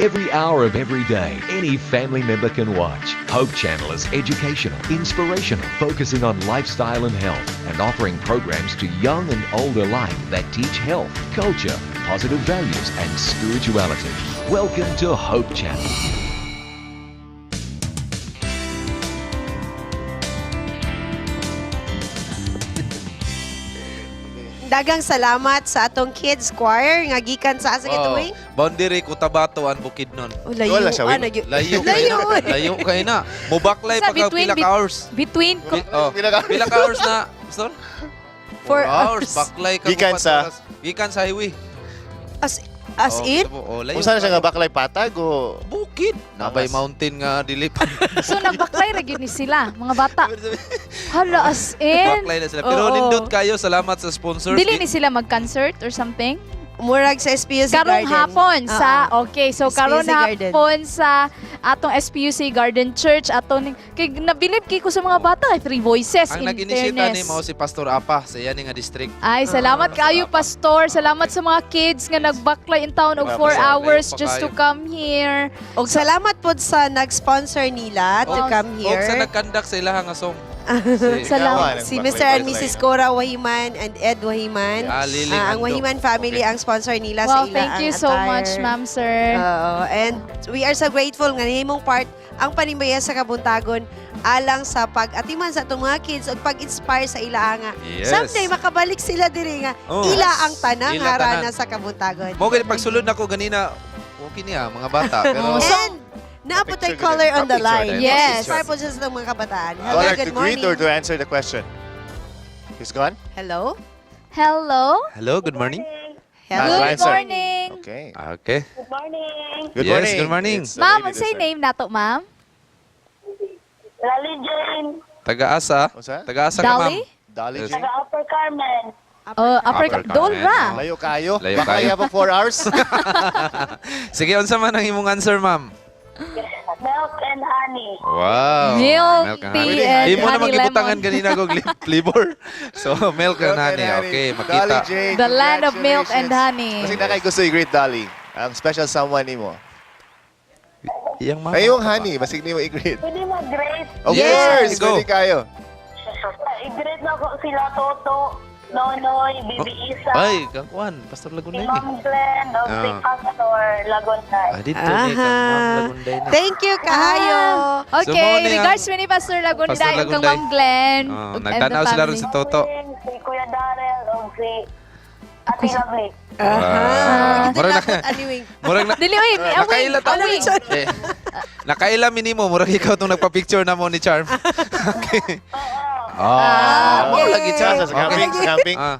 Every hour of every day, any family member can watch. Hope Channel is educational, inspirational, focusing on lifestyle and health, and offering programs to young and old alike that teach health, culture, positive values, and spirituality. Welcome to Hope Channel. Daghang salamat sa atong kids choir nga gikan sa asa gituwing. Boundary Cotabato ang Bukidnon. Oh, layo. Wala siya, Ah, wait. Layo kayo Layo. na. Layo kayo na. Mubaklay Sa pagka between- pila ka hours. Between Oh, Pila ka- pila ka hours na, Pastor? Four hours. hours. Baklay ka Gikan upat sa- oras. Gikan sa highway. As Oh, in? Oh, layo. Kung saan siya nga baklay patag o Bukid. Nabay mountain nga dili pa. So nagbaklay ra gyud ni sila, mga bata. Hala, as in. Baklay na sila. Pero Oo. nindot kayo. Salamat sa sponsors. Dili ni sila mag-concert or something? Murag sa SPUC Karong Garden. hapon sa okay, so SPUC karon Garden. hapon sa atong SPUC Garden Church atong kay nabilib kay ko sa mga bata, three voices Ang in nag-initiate fairness. ni mao si Pastor Apa sa yan nga district. Ay, salamat Ah, kaayo, salamat. Pastor. Salamat sa mga kids nga nagbaklay in town og Grabe, 4 salamat. hours Layo pa just to kayo. come here. Og salamat pod sa nag-sponsor nila to Og- come Og here. sa nag-conduct sa ilaha nga song. Si Salamat. Si Mr. and Mrs. Cora Wahiman and Ed Wahiman. Ah, Liling Ah, ang Ando. Wahiman family ang sponsor nila sa Wow, ila thank ang you so attire. much, ma'am, sir. Oo, and we are so grateful nga nahimong part ang panimbayan sa Kabuntagon alang sa pag-atiman sa atong mga kids ug pag-inspire sa ila nga. Yes. Someday makabalik sila diri nga Oh. ila ang tanang Ila harana tanan. sa Kabuntagon. Mo gani pagsulod nako ganina, okay niya mga bata pero Oh, so- And naa po tay Picture caller on the Picture line. din. Yes. Inspire po siya sa atong mga kabataan. Hello, Caller good to greet morning. or to answer the question? He's gone? Hello? Hello. Hello, good morning. Hello. Ah, Good answer. morning. Okay. Okay. Good morning. Good Yes, morning. good morning. It's the Ma'am, lady unsay this time. name nato, ma'am? Lali Jane, Taga-asa. Unsa? Taga-asa ka, ma'am. Dolly? Dolly Yes. Jane? taga Upper Carmen. Oh, Upper, Upper Dol Carmen. ra. Layo kayo. Layo Baka kayo. pa 4 hours. Sige, unsa man ang imong answer, ma'am? Milk and honey. Wow. Milk and tea honey. and Imo honey naman gibutangan lemon. ganina og flavor. So, milk and honey. Okay, Dolly makita. Jane, The land of milk and congratulations. honey. Kasi na kay gusto i-greet Dolly. Ang special someone nimo. Iyang mama. Ay, yung honey, basig nimo i-greet. Pwede mag-greet. Of Yes, course, go. pwede kayo. I-greet na ko sila Toto, Nonoy, Bibi Isa, Ay, kangkuan, Pastor si Lagunday ni. Ma'am Glenn, o si Ah. Pastor Lagunday. Ah, dito ni kang Ma'am Lagunday ni. Thank you kaayo. Okay, So, mao ni ang- regards mi ni Pastor Lagunday Pastor ug kang Lagunday. Ma'am Glenn. Oh, ug and the nagtanaw sila ron family. si Toto. Si Kuya Darrell, o si Ate Lovely. Aha. Murag na- Anyway. Murag na Dili oy, away. Nakaila ta. Away. Eh, nakaila minimo murag ikaw tong nagpa-picture na mo ni Charm. Okay. Ah, mo lagi Charm. Sa camping, sa camping. Ah.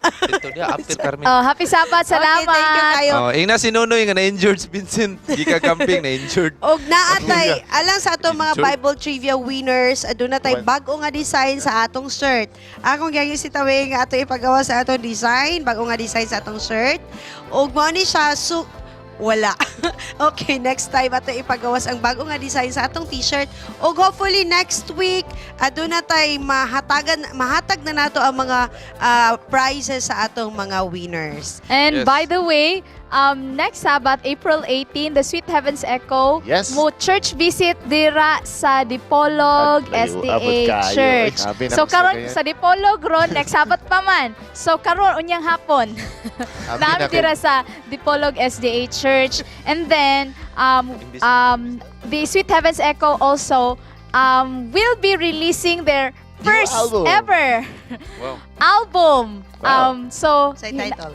Dito dia after Carmen. Oh, happy Sabbath, salamat. Okay, thank you kayo. Oh, ingna si Nunoy nga na-injured si Vincent. Gika camping na-injured. Og naatay, alang sa atong mga Sure. Bible trivia winners, aduna tay bag-o nga design sa atong shirt. Akong gayong si Tawing nga ato ipagawa sa atong design, bag-o nga design sa atong shirt. Og mao ni siya su wala. Okay, next time ato ipagawas ang bago nga design sa atong t-shirt. Og hopefully next week aduna tay mahatagan mahatag na nato ang mga prizes sa atong mga winners. And Yes. by the way, next Sabbath, April 18, the Sweet Heavens Echo, Yes. mo church visit dira sa Dipolog At layo, SDA abot kayo. Church. Ay, grabe, So nakusta karon kayo. sa Dipolog ron next Sabbath pa man. So karon unyang hapon. Abi Naami na dira sa Dipolog SDA Church. And then the Sweet Heavens Echo also will be releasing their first album. ever Wow. album. Wow. So Sa title.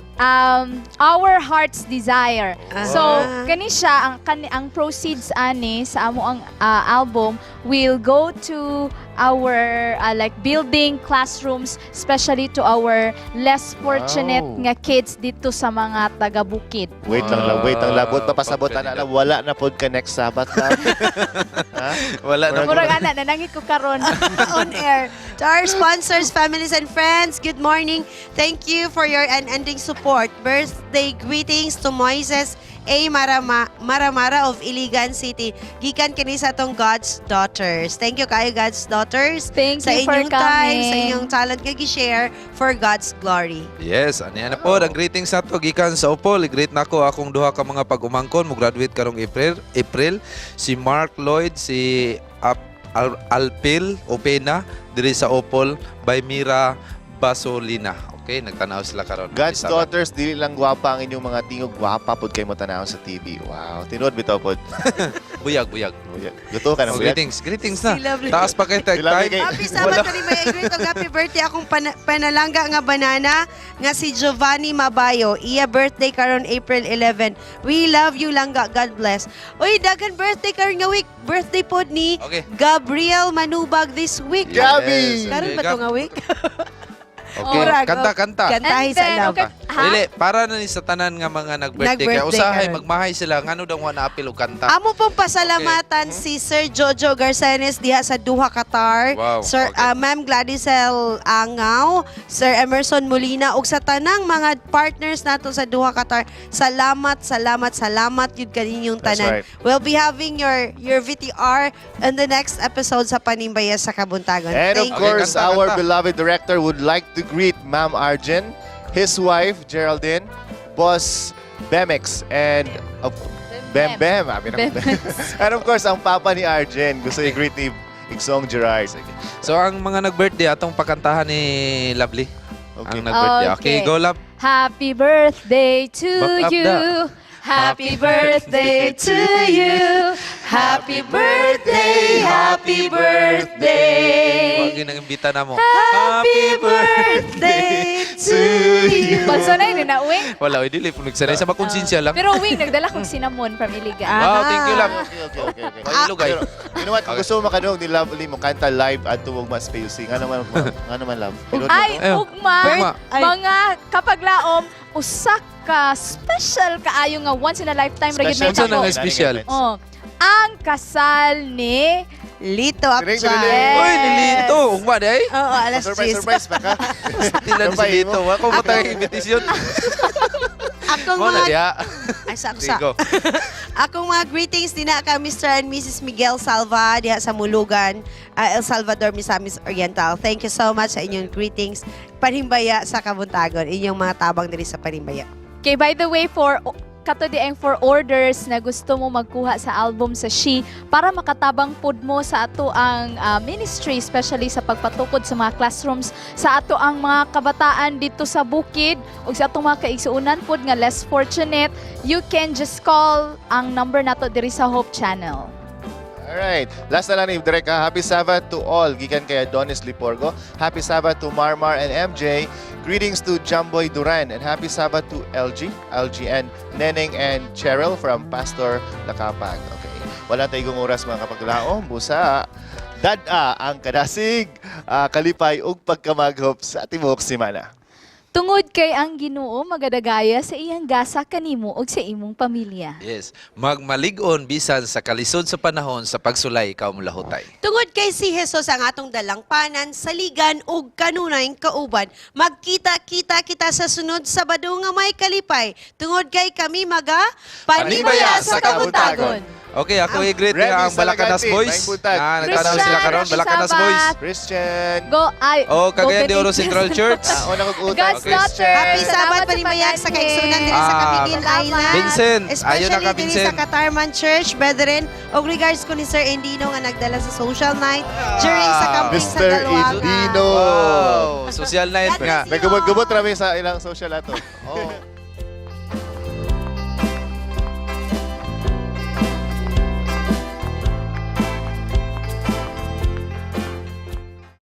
Our Heart's Desire. So Ah. kani siya ang kani ang proceeds ani sa amo ang album will go to our like building classrooms, especially to our less fortunate nga kids dito sa mga taga-bukid. Wait lang, lang, wait lang, labot Ah, papasabot na lang, wala na pod ka next Sabbath lang. Ha? Wala na. Murag ana nanangit ko karon. On air. To our sponsors, families, and friends, good morning. Thank you for your unending support. Birthday greetings to Moises A. Maramara of Iligan City. Gikan kini sa atong God's Daughters. Thank you kayo, God's Daughters. Thank sa you for inyong time, sa coming. inyong talent nga gi-share for God's glory. Yes, ani na po ang greetings nato gikan sa Opol. I-greet nako akong duha ka mga pag-umangkon mo graduate karong April, April si Mark Lloyd, si Alpil Opena diri sa Opol by Mira Basolina. Okay, nagtanaw sila karon. God's Happy Sabbath. Daughters, dili lang gwapa ang inyong mga tingog, gwapa pod kay mo tanaw sa TV. Wow, tinuod bitaw pod. Buyag, buyag. Gusto ka na Oh, buyag? greetings, greetings na. Si Lovely. Taas pa kay tag Si Lovely time. Happy Sabbath kani may greet og happy birthday akong panalangga nga banana nga si Giovanni Mabayo. Iya birthday karon April 11. We love you, langga. God bless. Uy, daghan birthday karon nga week. Birthday pod ni Okay. Gabriel Manubag this week. Gabi! Yes, Karon okay, ba to Gab. nga week? Okay, Murag, kanta, oh. kanta. Kantahi And sa then, love. okay, ha? Dili, para na ni sa tanan nga mga nag-birthday. Kaya Nag-birthday usahay, karon. magmahay sila. Ngano daw nga naapil og kanta. Amo pong pasalamatan si Sir Jojo Garcenes diha sa Doha, Qatar. Wow, Sir okay. Ma'am Gladysel Angaw, Sir Emerson Molina ug sa tanang mga partners nato sa Doha, Qatar. Salamat, salamat, salamat yun kaninyong That's tanan. right. We'll be having your VTR in the next episode sa Panimbaya sa Kabuntagon. And of Thank Okay, course, kanta, our kanta. beloved director would like to greet Ma'am Arjen, his wife, Geraldine, Boss Bemex, and Bem Bem. Abi na- Bemex. And of course, ang papa ni Arjen. Gusto i-greet ni Igsong Gerard. So ang mga nag-birthday atong pakantahan ni Lovely. Okay. Ang nag-birthday. Okay, Okay. go Love. Happy birthday to Back up you. da. Happy birthday to you. Happy birthday, happy birthday. Wag nang imbita na mo. Happy birthday to you. Pansanay ni na, Wing. Wala, oy, dili po nagsanay sa makonsensya lang. Pero Wing, nagdala kong cinnamon from Iligan. Wow, thank you, Love. Okay. Ay, lugay. Pero, you know what? Kung Okay. gusto mo makadungog ni Lovely mo kanta live at tuwog mas PUC. Nga naman, Love. Tinuod mo, Ay, no? Ayun. ugma, Ugma. Ay. mga kapaglaom, usa ka special kaayo nga once in a lifetime ra gyud may Unsa na tabo. nga special? Oh, ang kasal ni Lito Tiring, Apjay. tiring. Uy, nilito. Ugma di ay. Oo, alas Surprise, 10. surprise baka. Tila ni si Surprise Lito. mo. Ako mo tayo invitation. Akong Mo na mga diya. Ay, sa, Sige, sa. go. Akong mga greetings din na ka Mr. and Mrs. Miguel Salva diha sa Mulugan, El Salvador, Misamis Oriental. Thank you so much sa inyong greetings. Panimbaya sa Kabuntagon, inyong mga tabang diri sa Panimbaya. Okay, by the way, for kato di ang for orders na gusto mo magkuha sa album sa She para makatabang pud mo sa ato ang ministry, especially sa pagpatukod sa mga classrooms sa ato ang mga kabataan dito sa bukid ug sa atong mga kaigsuonan pud nga less fortunate, you can just call ang number nato diri sa Hope Channel. Alright. Last na lang ni Direk, ha? Happy Sabbath to all. Gikan kay Adonis Liporgo. Happy Sabbath to Marmar and MJ. Greetings to Jamboy Duran. And happy Sabbath to LG, LGN, Neneng and Cheryl from Pastor Lakapag. Okay. Wala tayong oras, mga kapaglaom. Busa. Dad-a ang kadasig, kalipay ug pagkamaghop sa tibuok simana. Tungod kay ang Ginoo magadagaya sa iyang gasa kanimo ug sa imong pamilya. Yes. Magmalig-on bisan sa kalisod sa panahon sa pagsulay ikaw mulahutay. Tungod kay si Jesus ang atong dalangpanan, saligan ug kanunayng kauban. Magkita-kita kita sa sunod Sabado nga may kalipay. Tungod kay kami maga Panimbaya Panimbaya sa sa Kabuntagon. Okay, ako i-greet Remy nga ang Balakanas Salagante, Boys. maayong buntag. Ah, nagtanaw sila Christian, karon, happy Balakanas Sabbath. Boys. Christian. Go ay Oh, Cagayan de go Oro Central Church. Una kog utang. God's Okay. daughter. Happy Salamat Sabbath sa Panimbaya sa pag-anhi. kaigsunan diri sa Ah, Camiguin Island. Vincent, ayo na Especially ka diri sa Vincent. Katarman Church, brethren. Og regards ko ni Sir Endino nga nagdala sa social night during sa camping sa Mr. Dalwaga. Endino. Wow, social night God nga. bless you. Nagubot-gubot rami sa ilang social ato. Oh.